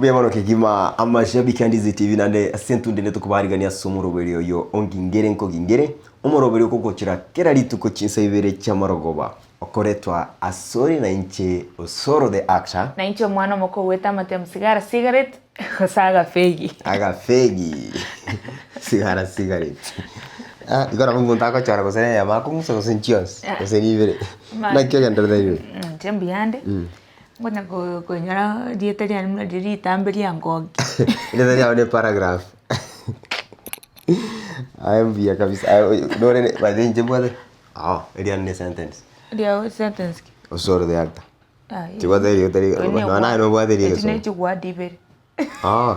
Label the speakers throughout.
Speaker 1: Mbuya mono kegima amashabiki a Ndizi TV naende ase entunde ende tokobarigania ase omoroberi oyo ongingere nkogingere, omoroberi okogochera kera rituko chinsa ibere chi'amarogoba, okoretwa asore na inche Osoro the actor.
Speaker 2: Na inche omwana omoke ogwete amatemu sigara cigarette gose agafegi.
Speaker 1: Agafegi sigara cigarette. Ah, igo nabo omonto agochora gose neyemo akong'usa gose nchionsi gose nibere. Naki ogenderete igo?
Speaker 2: Inche mbuyande. Ngonya ko- konyora rieta riane buna riria ritambe riangokia.
Speaker 1: Erieta riao ne paragraph. Aye mbuya kabisa aye oyo nore ne by the way inche mbwate ah eriane ne sentence.
Speaker 2: Riao sentence ki?
Speaker 1: Osoro the actor.
Speaker 2: Aye.
Speaker 1: Tibwate erieta ri
Speaker 2: Oyo ne
Speaker 1: nonya naye nobwate
Speaker 2: Echi
Speaker 1: rigeso.
Speaker 2: ne chigwadi ibere.
Speaker 1: Ah,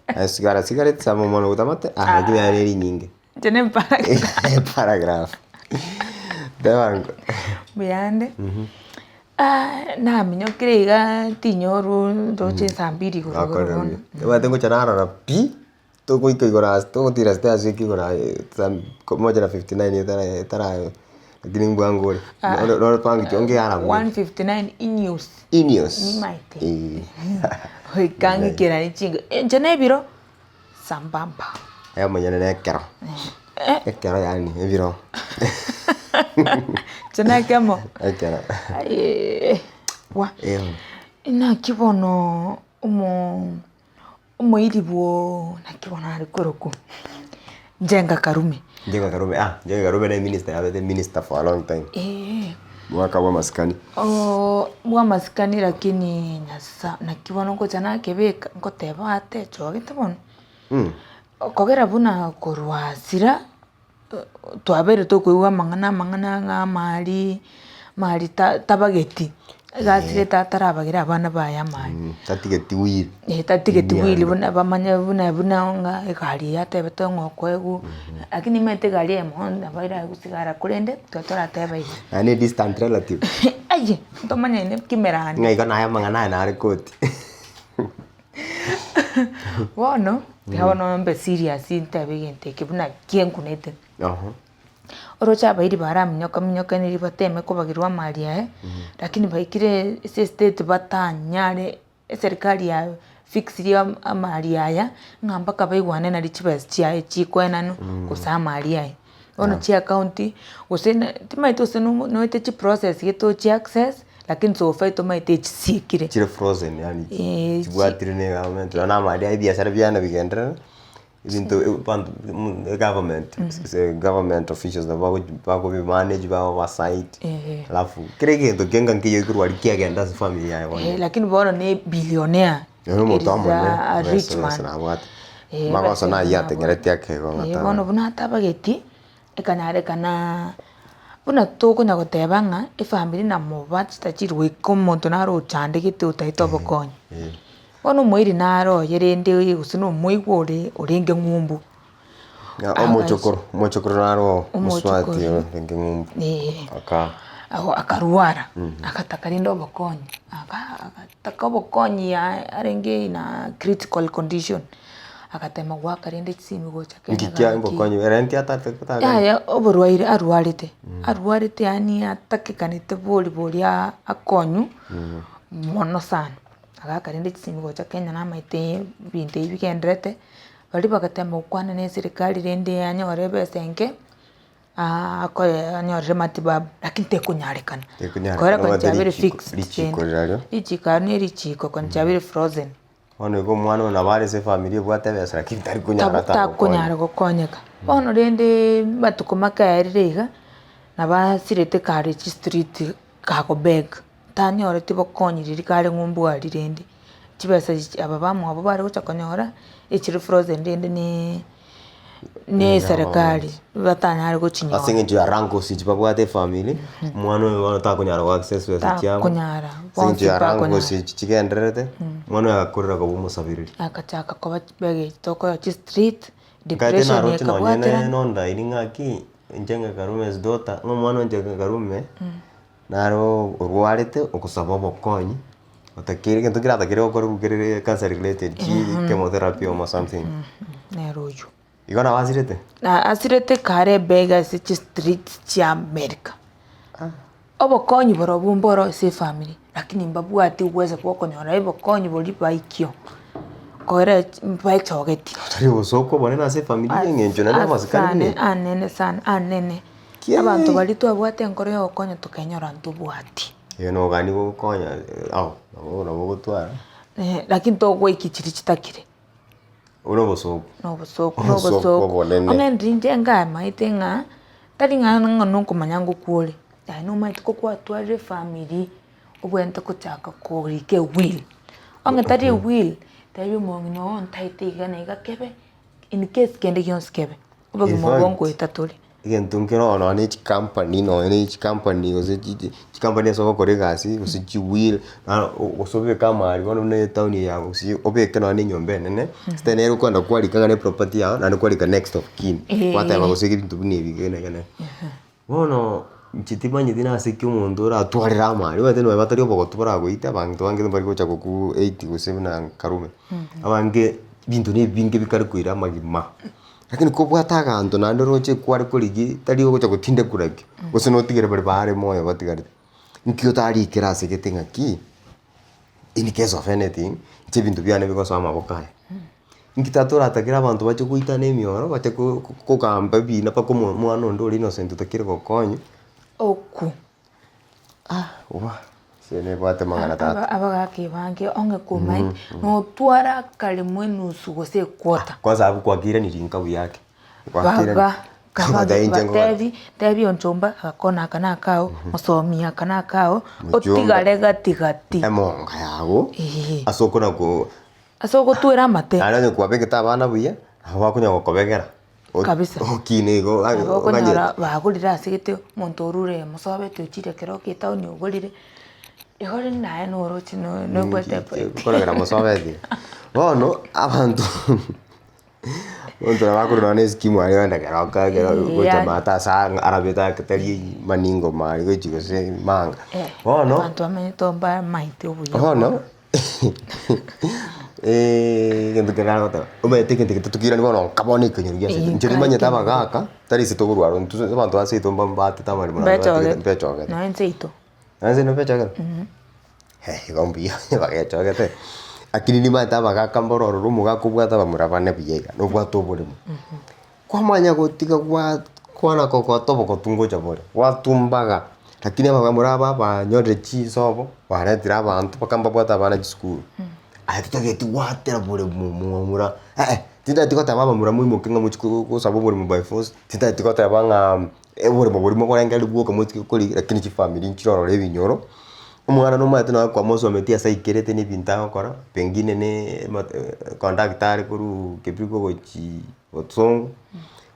Speaker 1: aye sigara cigarette sama omwana ogotamate ah lakini aye ne rinyinge.
Speaker 2: Inche ne paragraph.
Speaker 1: Paragraph. Tebango.
Speaker 2: Mbuyande. Naminyokire iga tinyorwa ndoche nsaa mbili igoro igoro
Speaker 1: Nakorire
Speaker 2: bono.
Speaker 1: buya. Obwate ngocha narora pi, togoika igoro ase togotira ase ase igoro aye saa moja na 59 etara etara lakini mbwango ore. Nore nore pangi onge yara buya.
Speaker 2: 159 inews.
Speaker 1: Ineos.
Speaker 2: Nimaete.
Speaker 1: Eh.
Speaker 2: Goika ng'ikeranie chinga inche na ebiro sambamba.
Speaker 1: Aye omonyene na ekero. Ekero yaani ebiro.
Speaker 2: Inche na ekemo.
Speaker 1: Ekero.
Speaker 2: Ayeee wa.
Speaker 1: Eeh.
Speaker 2: Naki bono omo omoiri bwo naki bono are korokwa Njenga Karume.
Speaker 1: Njenga Karume ah, Njenga Karume ne minister yabete minister for a long time.
Speaker 2: Eeh.
Speaker 1: Mwaka bwa amasikani.
Speaker 2: Bwa amasikani lakini Nyasae naki bono ngocha nakebeka ngoteba ate chogete bono. Okogera buna korwa asira, twabeire tokoigwa amang'ana amang'ana ng'a amari, amari ta tabageti, egasi reta atarabagera abana baye amari.
Speaker 1: Tatigeti will.
Speaker 2: Eh tatigeti will buna bamanye buna buna ng'a egari eye atebete ng'a okoegwa, lakini nimanyete egari eye mono nabo eraegwe sigara korende twe torateba igo.
Speaker 1: Yaani distant relative.
Speaker 2: Ayie, ntomanyaine kimerande.
Speaker 1: Ng'a igo naye amang'ana aya nare koti.
Speaker 2: Bono, tiga bono mbe serious ntebe egento eke buna kienkunete. Oroche abairi baraminyoka minyokaniri bateme kobagerwa amari aya, lakini baikire ase estate batanyare eserikari ya fixiri amari aya, ng'a mpaka baigwane nari chibesa chiaye chikoenanwa gose amari aya. Bono chiakaunti, gose na timanyeti gose nomo noete chiprocess gete ochi access, lakini so far tomaete echisiekire.
Speaker 1: Chire frozen yaani
Speaker 2: Eh, chi-
Speaker 1: chibwatire na egovernment nonya na amari aya ebiasara biane bigenderere, ebinto abanto egovernment gose government officials nabo bago bakobi manage ba oversight,
Speaker 2: Eeh.
Speaker 1: alafu kera egento kenga nkeiyo ekorwa aria kiagenda ase efamiri yaye bono.
Speaker 2: Eh, lakini bono ne billionaire.
Speaker 1: Ere omonto
Speaker 2: Is
Speaker 1: omonene,
Speaker 2: a
Speaker 1: besa
Speaker 2: rich
Speaker 1: besa
Speaker 2: man.
Speaker 1: nabwate.
Speaker 2: Eh,
Speaker 1: Magoso
Speaker 2: besa
Speaker 1: nayio
Speaker 2: nabwate.
Speaker 1: atengereti akeigo ng'a
Speaker 2: Eh,
Speaker 1: taba.
Speaker 2: bono buna atabageti, ekanyarekana buna tokonya goteba ng'a efamiri namoba chitachiri goika omonto naro ochandegete otaete obokonyi.
Speaker 1: Eh.
Speaker 2: Bono omoiri naro oye rende oye gose na omoigwa ore orenge ng'umbu.
Speaker 1: Na omochokoro, omochokoro naro
Speaker 2: Omochokoro.
Speaker 1: mosubati orenge ng'umbu.
Speaker 2: Eh.
Speaker 1: Aka.
Speaker 2: Ago akarwara, agataka rende obokonyi, aka agataka obokonyi ya arenge in a critical condition, agatema goaka rende chisimi gocha Kenya
Speaker 1: Nki kia
Speaker 2: gaki.
Speaker 1: obokonyi ere ntiatate gotaka.
Speaker 2: Yaya oborwaire arwarete, arwarete yaani atakekanete bori boria akonywa, mono sana. Agaaka rende chisimi gocha Kenya namaete ebinto ebi bigendererete, baria bagatema gokwana na eserikari rende anyore ebesa enke, akoe anyorere matibabu, lakini tekonyarekana.
Speaker 1: Tekonyarekana,
Speaker 2: Kore konya
Speaker 1: obwate
Speaker 2: chiabeire
Speaker 1: richiko-
Speaker 2: fixed
Speaker 1: richiko
Speaker 2: rende.
Speaker 1: rirario.
Speaker 2: Richiko aria na erichiko konya chiabeire frozen.
Speaker 1: Bono igo omwana oyo nabo are ase efamiri ebwate ebesa lakini tari konyara
Speaker 2: Tabu
Speaker 1: ata gokonya.
Speaker 2: takonyara gokonyeka. Bono rende amatuko make aerire iga, nabo asirete kare chistreet kagobeg, tanyoreti bokonyi riria kare ng'umbu aria rende. Chibesa echi aba bamwabo bare gocha konyora, echire frozen rende ne ne eserekari batanyare gochinyora.
Speaker 1: Ase eng'encho ya rankles echi babwate efamiri, omwana oyo bono takonyara go access chibesa chiabo.
Speaker 2: Takonyara,
Speaker 1: Ase eng'encho
Speaker 2: bonsi
Speaker 1: ya rankles
Speaker 2: bakonyara.
Speaker 1: echi chigendererete, omwana oyo agakorera koba omosabiriri.
Speaker 2: Agachaka koba chibega echi tokonya chistreet,
Speaker 1: Nkaete
Speaker 2: depression
Speaker 1: naroche nonye ne
Speaker 2: ekabwaterana.
Speaker 1: nondaini ng'aki, Njenga Karume's daughter, ng'a omwana o Njenga Karume. Naro orwarete ogosaba obokonyi, otakeire egento keratakeire gokorwa kerere cancer related chi chemotherapy or something.
Speaker 2: Nere oywo.
Speaker 1: Igo nabo asirete?
Speaker 2: Na asirete kare ebega ase chistreets chia America. Obokonyi borobwo mboro ase efamiri, lakini mbabwati uwezo bwa okonyora obokonyi boria baikio. Kore baechogetie.
Speaker 1: Tari obosooku obonene ase efamiri eng'encho naende amasikani
Speaker 2: Asane
Speaker 1: buna eye.
Speaker 2: anene sana anene.
Speaker 1: Kiee.
Speaker 2: Abanto baria twabwate enkoro ya ogokonya tokenyora ntobwati.
Speaker 1: Eye nogani gokonya ao nabo nabo ogotwara.
Speaker 2: Lakini togoikia chiria chitakire.
Speaker 1: Obo nobosooku.
Speaker 2: Nobosooku
Speaker 1: Obosooku
Speaker 2: nobosooku.
Speaker 1: obonene.
Speaker 2: Onye ndiri inche nkamaete ng'a, tari ng'a ng'a nokomanya ngokwa ore, yaani nomanyete ko kwatwarire efamiri, obwenerete gochaka korika ewill. Onye tari ewill, tebia omong'ina oo ntaete iga na iga kebe, in case kende gionsi kebe, obogima obo
Speaker 1: In fact,
Speaker 2: nkoeta tore.
Speaker 1: Egento nkere oo nonye na echicompany nonye na echicompany gose chi chicompany ase ogokora egasi gose chiwill naro gose obeke amari bono buna etown eye ya gusii obeke nonye na enyomba enene, instead nere okogenda kwarika ng'a ne eproperty yago naende kwarika next of kin, gwateba gose ebinto buna ebi iga na iga na iga. Bono inche timanyeti nase ki omonto oratwarere amari, omanyete nonye batari obogotu boragoite abanto bange mbari gocha gokuu eighty gose buna karume, abange ebinto na ebinge bikare koira amagima. Lakini kobwate aganto naende oroche kware korigia tari ogocha gotindekwa nakio, gose notigere baria bare moyo batigarete. Nki otarikere ase gete ng'aki, in case of anything, inche ebinto biane bigosoa amaboko aya. Nki tata oratakere abanto bache goitana emioro, bache ko- kogamba ebina mpaka omo omwana onde ore innocent otakire gokonywa.
Speaker 2: Okwo.
Speaker 1: Ah oba, ase nebwate amang'ana tata.
Speaker 2: Aba abagaka ebange onge komaete, notwara akaremo enusu gose equarter.
Speaker 1: Kwanza abwo kwakiraniri nka buya ake. Gwakirani.
Speaker 2: Baga
Speaker 1: Ngotebi inche ngoba.
Speaker 2: batebi tebi onchomba agakona aka na akao, mosomi aka na akao,
Speaker 1: Mochumba.
Speaker 2: otigare gati gati.
Speaker 1: Emonga yago,
Speaker 2: Eeh.
Speaker 1: ase okona ko
Speaker 2: Ase ogotwera amate.
Speaker 1: Naende onye kwabegete abana buya, nabo bakonya gokobegera.
Speaker 2: Kabisa.
Speaker 1: Okine igo
Speaker 2: Nabo
Speaker 1: oganye
Speaker 2: okonyora bagorire ase gete, omonto orure mosobeti ochire ekero oka etown ogorire, igo rende naye noroche noigwete
Speaker 1: Koragera mosobeti. Bono abanto omonto nabo akorwa nonye na eskimu aria ogenda keroka ekero gocha maate ase arabete ake tari maningo mari gochi gose manga. Bono
Speaker 2: Abanto bamenyete oo mbamaete obuya
Speaker 1: bono egento kere nare goteba, omanyete egento eke totokiirani bono nka bono ekenyoro gia seito. Inche nimanyete abagaka, tari ase tokorwa aro intwe abanto ba seito mba mbatete amaremo naende batigete
Speaker 2: Mbechogete.
Speaker 1: mbechogete.
Speaker 2: Nonya nseito.
Speaker 1: Nonya nseito mbechogete? igo mbuya bagechogete. Lakini nimanyete abagaka mboro ororo omogaka obwate abamura bane buya iga, nobwate oboremo. Kwamanya gotiga gwa kwana kogota obogotu ngocha bore, gwatumbaga, lakini abamura aba banyorire chinsobo, baretire abanto mpaka mbabwate abana chisukuru. Aye totageti gwatera boremo momura eh eh, tintageti goteba abamura moimoke ng'a mochie ko gosaba oboremo by force, tintageti goteba ng'a oboremo boria mokorengereria bwoka motige korigia lakini chifamiri nchire ororo ebinyoro, omwana nomanyete nonye kwamosometi ase aikerete na ebinto agokora, pengine na conductor are korwa kebirigo gochia Bosongo,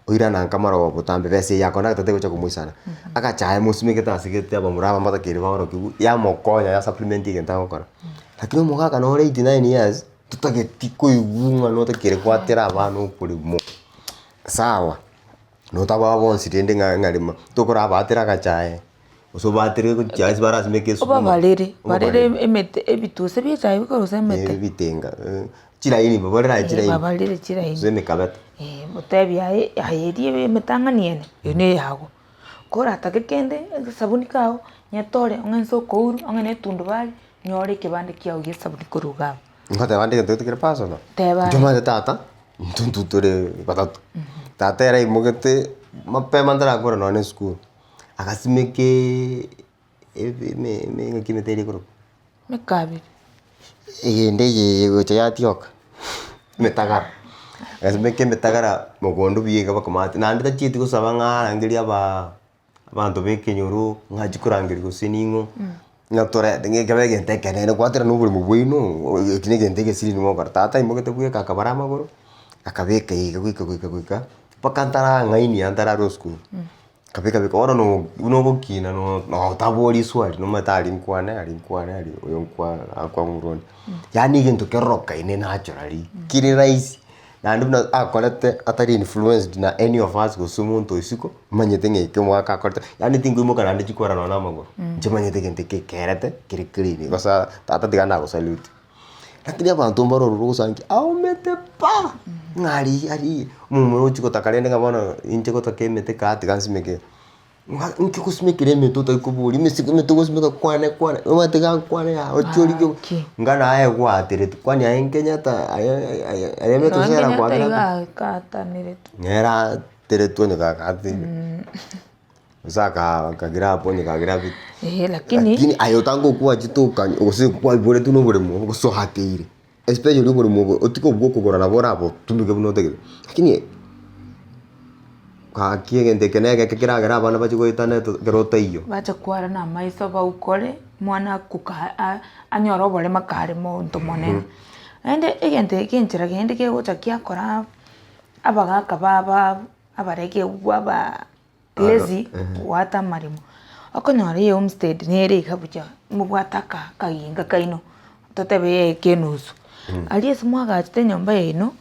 Speaker 1: oirana nka marogoba botambe besa eye yakona tata egocha komoisana, agachaye mosimekete ase gete abamura aba mbatakeire baorokiwu, yamokonya ya supplement egento agokora. Lakini omogaka nore 89 years, totageti koigwa ng'a notakeire gwatera abana oboremo, sawa, notabaa bonsi rende ng'a ng'a rimo, tokorabatera agachaye. Gose obatere gochia ase barasimeke esukuma.
Speaker 2: Obabarere, barere
Speaker 1: Obabarere.
Speaker 2: emete ebituse bia echae bikorosia emete.
Speaker 1: Ebitenga, chiraini babarere aye chiraini.
Speaker 2: Babarere chiraini.
Speaker 1: Gose emekabeta.
Speaker 2: Motebie aye aye eria emetang'ani ene, eyio na eyago. Koratake kende, esabuni kago, nyetore ong'e nse okouru, ong'e na etundubari, nyore ekebande kiago gia esabuni korwa iga abwo.
Speaker 1: Ngoteba nde egento gete kere personal.
Speaker 2: Teba
Speaker 1: Intwe omanyete tata, intwe intwe tore batato. Tata ere aimogete mapema ntarakora nonye na esukuru. Agasimeka ng'aki emete eria ekorokwa?
Speaker 2: Mekabiri.
Speaker 1: Eyende eye egocha yatioka, emetagara. Agasimeka emetagara mogondo buya iga bakomate, naende tachieti gosaba ng'a arangerie abaa abanto ba ekenyoro, ng'a achie korangeria gose ning'o, ng'a torete ng'a ekebe egento ekenene kwatera na oboremo bwaino, eki na egento egesiri mogokora. Tata aimogete bweka akabara amagoro, akabeka iga goika goika goika, mpaka ntarang'ainia ntararwa esukuru. Kabeka beka bono no buna ogokina no notabori swali nomanyete aria nkwane aria nkwane aria oyo nkwa akwang'ura onde. Yaani egento kerorokaine naturally, kere rahisi, naende buna akorete atari influenced na any of us gose omonto o isiko, omanyete ng'a eke omogaka akorete, yaani tinkoimoka naende chikwara nonye na amagoro, inche manyete egento eke ekerete kere clean gose tata tiga nagosaluti. Lakini abanto mbare ororo ogosankia aomete pa, ng'a aria aria, omomura ochia gotaka rende ng'a bono inche gotaka emete kaa tiga nsimeke. Ng'a nki ogosimekera emete otari koboria emesike emete ogosimeka kwane kwane omanyete iga nkwane yaye ochie origie
Speaker 2: Gaki.
Speaker 1: ng'a naye gwatereti kwani aye Kenyatta aye aye aye
Speaker 2: Nonya
Speaker 1: Metusela
Speaker 2: Kenyatta
Speaker 1: kwabera
Speaker 2: iga akataneretwe.
Speaker 1: nere ateretwe onye kagateire gose aka akagira onye kagira bi.
Speaker 2: Eeh lakini.
Speaker 1: Lakini aye otanga okwachete okanywa gose kwaiboretwe na oboremo gose oateire. Especially oboremo obo otige obwo okogora nabo orabotumeke buna otagete, lakini gaki egento eke na egeke keragere abana bachie goetana ekero otaiyo.
Speaker 2: Bache kwarana amaiso baukore, omwana akuka a- anyore oborema kare monto monene. Naende egento eke enchera kende kegocha kiakora abagaka baba abarekegwa abaa. Lazy goata amaremo, okonyora eye homestead nere iga buya, mobwate aka akaginka kaino, totebe eye eka enusu, aria ase mwagachete enyomba yaino,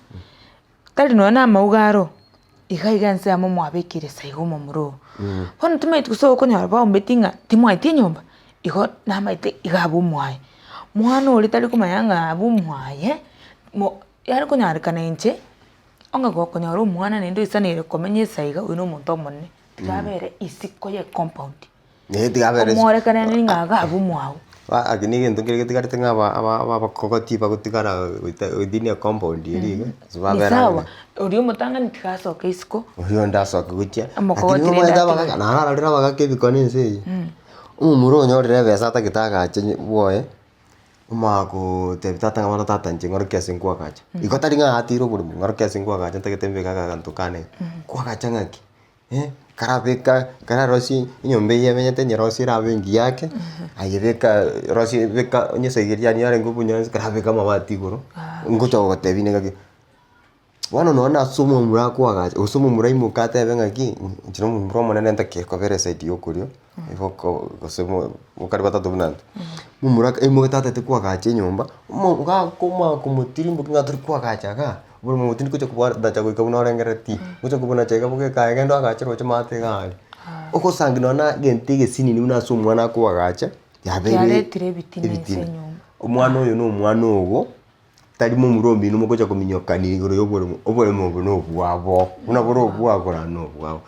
Speaker 2: tari nonye na amauga aro, iga iga ensemo mwabekire sa iga omomura oo. Bono tomanyeti gose okonyora baombeti ng'a timwaeti enyomba, igo namaete iga abwo mwaye. Mwana oria tari komanya ng'a abwo mwaye, mo yare konyarekana inche. Onge gokonyora omwana naende oisaneire komenya esaiga oyio nomonto omonene, tiga abere isiko ye compound.
Speaker 1: Ee tiga abere isiko.
Speaker 2: Omorekane ng'a iga abwo mwago.
Speaker 1: Aki na egento nkere getigarete ng'a aba aba aba abakogoti bagotigara goita within a compound eria iga, ase
Speaker 2: Ni
Speaker 1: babere
Speaker 2: sawa,
Speaker 1: ang'e.
Speaker 2: oria omotang'ani tiga asoke isiko.
Speaker 1: Oria onde asoke gochia,
Speaker 2: Omokogoti
Speaker 1: lakini
Speaker 2: rende
Speaker 1: omanyete
Speaker 2: atigare.
Speaker 1: abagaka nararorire abagaka ebikone ense eye, omomura onyorire ebesa atagete agache bwoye. Omanya kotebia tata ng'a bono tata inche ng'orokia ase nkwagacha. Igo tari ng'a ateire oboremo, ng'orokia ase nkwagacha ntagete mbeke agaanto kane iga. Kwagacha ng'aki? Eh, karabeka kararosie enyomba eywo emenyete nyerosie erabe engiya ake, aye beka rosie beka onye esaiga eria yarenge obonyansi karabeke amabati igoro, ngocha gogotebia niga ki. Bono nonye nase omomura akoagacha, gose omomura aimoke atebe ng'aki, inche na omomura omonene ntakeire kobera eside ya okorio, igo ko gose mo mokare batato buna intwe. Omomura aimoke tatagete koagacha enyomba, omo iga akomanya komotirimbokia ng'a tori koagacha igaa, oboremo obo tindi gocha kobonacha goika buna orengereretie, gocha kobonacha iga bogeka aye genda oagache roche maate iga aria. Ogosangi nonye na egento egesinini buna ase omwana akoagacha, yabeire
Speaker 2: Kiaretire ebitina ase
Speaker 1: ebitina.
Speaker 2: enyomba.
Speaker 1: Omwana oyo na omwana ogo. Tari momura omino mogocha kominyokania igoro y'oboremo, oboremo obo nobwabo, buna bore obwabo naende nobwabo.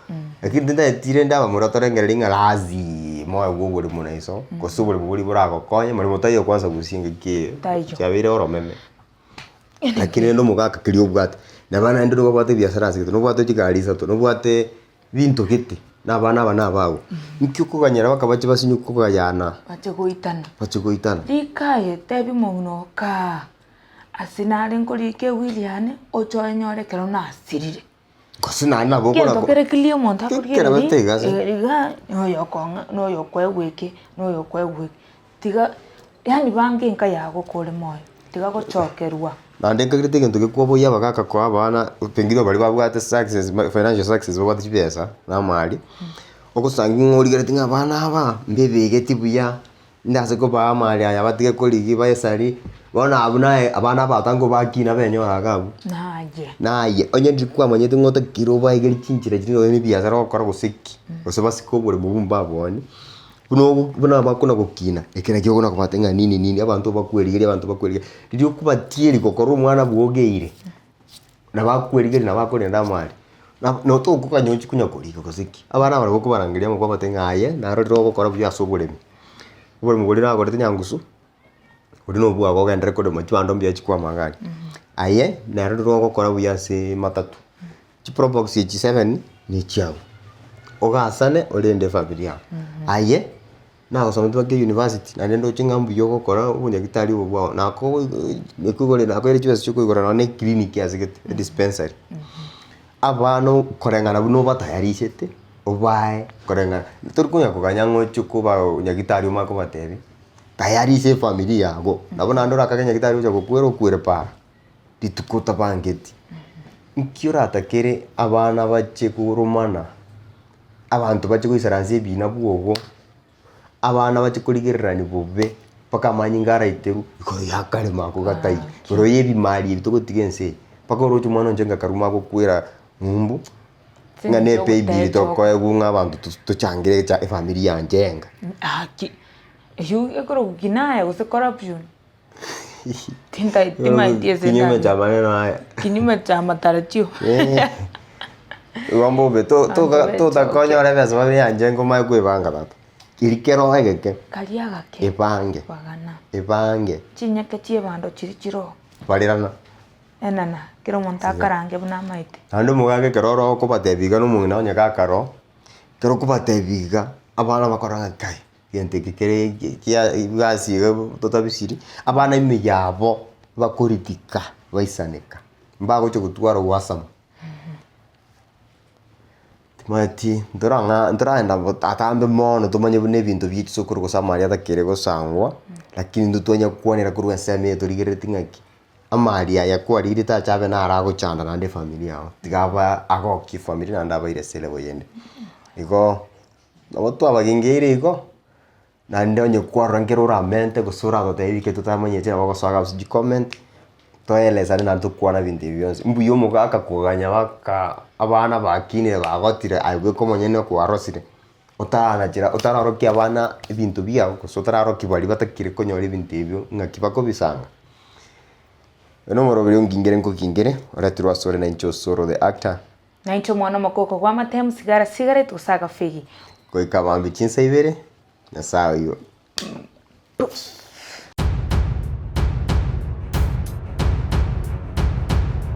Speaker 1: Lakini tintageti rende abamura torengererie ng'a lazima oegwe oboremo na iso, gose oboremo boria boragokonye, moremo taiyo kwansa gusii engaki eye,
Speaker 2: Taiyo.
Speaker 1: chiabeire oromeme. Lakini rende omogaka keria obwate, neba naende nigo obwate ebiasara ase gete, nobwate chigari isato, nobwate binto gete, na abana aba nabago, nki okoganyera mpaka bache basinye kogayana?
Speaker 2: Bache goitana.
Speaker 1: Bache goitana.
Speaker 2: Rika aye tebi omong'ina oo kaa, ase nare nkorika ewili yane, oche oenyore ekero nasirire.
Speaker 1: Gose naende nabo okora
Speaker 2: Egento kere clear omonto
Speaker 1: Kera
Speaker 2: akorigereria,
Speaker 1: bete iga ase.
Speaker 2: iga na oyo okong'a na oyo okoegwa eke, na oyo okoegwa eke. Tiga, yaani banga enka yago kore moyo, tiga gochokerwa.
Speaker 1: Naende nkagerete egento gekwoboyia abagaka koa abana pengine baria babwate success financial success babwate chibesa na amari, ogosanga ng'a origereti ng'a abana aba mbebegeti buya, ndase kobaa amari aya batige korigia baesari, bono abwo naye abana aba nkobakina benyora iga abwo.
Speaker 2: Naye.
Speaker 1: Naye onye ndiri kwamanyete ng'a otakire obaegeri chinchera chiria nonye na ebiasara ogokora gose ki, gose basike oboremo obwo mbaboonie. Buna ogo buna bakona gokina, eke nakio okona kobata ng'a nini nini, abanto bakwerigeria abanto bakwerigeria, riria okobatieri gokora omwana bwogeire, nabo akwerigeria nabo akorenda amari, na na otokoganya ochie konya korika gose ki. Abana aba nabo okobarangeria amo kwabatebi ng'a aye, narorire ogokora buya ase oboremi, oboremi boria nagorete nyangusu, oria na obwago ogenderere korema chibando mbuya chikwama iga aria. Aye, narorire ogokora buya ase matatu. Chiprobox echi seven nechiago, ogasane orende efamiri yago. Aye, nagosometi mpaka eyunivasiti naende ndoche ng'a mbuya ogokora obonyagitari obo bwao, nako nakoigorere nakoeire chibesa chia okoigora nonye na eclinic ase gete, edispensary. Abana okoreng'ana buna obatayarishete, obae koreng'ana, tori konya koganya ng'a oche koba nyagitari omanye kobatebia, tayarisha efamiri yago, nabo naende orakage nyagitari ocha gokwera okwere para. Rituko otabangeti, nki oratakere abana bache koromana, abanto bache goisaransa ebina bwogo, abana bache korigererania bobe, mpaka amanyinga araiterwe, igoro ya akaremo ako gataiyo, igoro ya ebimari ebi togotiga ense eye, mpaka oroche omwana onche ng'a karuma agokwera ng'umbu, ng'a ne epaybill tokoegwa ng'a abanto tochangere echa efamiri yanche enga.
Speaker 2: Gaki, eywo ekorokwa kinaya gose corruption. Tintaeti timanyeti ase
Speaker 1: Kinyume
Speaker 2: ndanywe.
Speaker 1: cha maneno haya.
Speaker 2: Kinyume cha matarajio.
Speaker 1: Eh. Igo mbobe to- toga-
Speaker 2: Mbobe
Speaker 1: totakonyora ebesa babe yanche nkomanye koebanga tata. Keri kero egeke,
Speaker 2: Karia agake.
Speaker 1: ebange,
Speaker 2: Bagana.
Speaker 1: ebange,
Speaker 2: Chinyeke chi'ebando chiria chiroo.
Speaker 1: barerana.
Speaker 2: Enana, kera omonto akarange buna amaete.
Speaker 1: Naende omogaka ekero oro okobatebia iga na omong'ina onye gakaro, ekero okobatebia iga, abana bakorora ng'a kai, egento eke kere kia egasi iga totabisiri, abana ime yabo bakoritika baisaneka, mbagocha gotwara ogoasama. Timanyeti ntorang'a ntoragenda atambe mono tomanye buna ebinto bie chisukuru gose amari atakere gosangwa, lakini intwe twanyakwanera korwa ensemo eye torigerereti ng'aki, amari aya kwarire tacha abe naro agochanda naende efamiri yago, tiga aba agokie efamiri naende abaire ase elevel yende. Igo, nabo twabagengeire igo, Naende onye kwarora nkere oramente gose oragotebie ebike totamanyeti nabo ogosoa iga ase chicomment, toelezane naende tokwane ebinto ebi bionsi. Mbuya omogaka koganya baka abana bakinire bagotire aye bweka omonyene kwarosire, otaranachera otararokia abana ebinto biago gose otararokia baria batakire konyora ebinto ebio ng'aki bakobisanga. Oyo na omoroberi ongingere nkogingere, oreterwe asore na inche Osoro the actor.
Speaker 2: Na inche omwana omokoko bw'amatemu, sigara cigarette gose agafegi.
Speaker 1: Goika mambia chinsa ibere, Nyasae oyio.
Speaker 2: Pus.